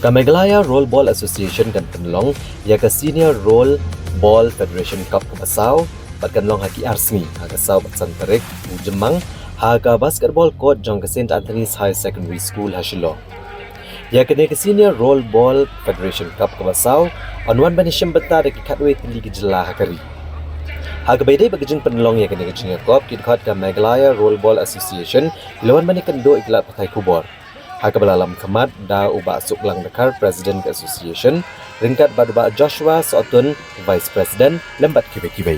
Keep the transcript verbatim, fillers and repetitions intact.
Ka Meghalaya Roll Ball Association kan pynlong ïa ka Senior Roll Ball Federation Cup kaba saw bad kan long ha ki ar sngi, ha ka saw bad san tarik u Jymmang, ha ka basketball court jong ka Saint Anthony's High Secondary School ha Shillong. Ïa kane ka Senior Roll Ball Federation Cup kaba saw yn wan ban ïashim bynta da ki khatwei tylli ki jylla ha ka ri. Ha kaba ïadei bad ka jingpynlong ïa kane ka jingïakop, ki dkhot ka Meghalaya Roll Ball Association ki la wan ban ïakynduh ïa ki lad pathai khubor, ha kaba la lam khmat da u Bah Suklang Dkhar, President ka Association, ryngkat bad u Bah Joshua Sohtun, Vice President, lem bad kiwei kiwei.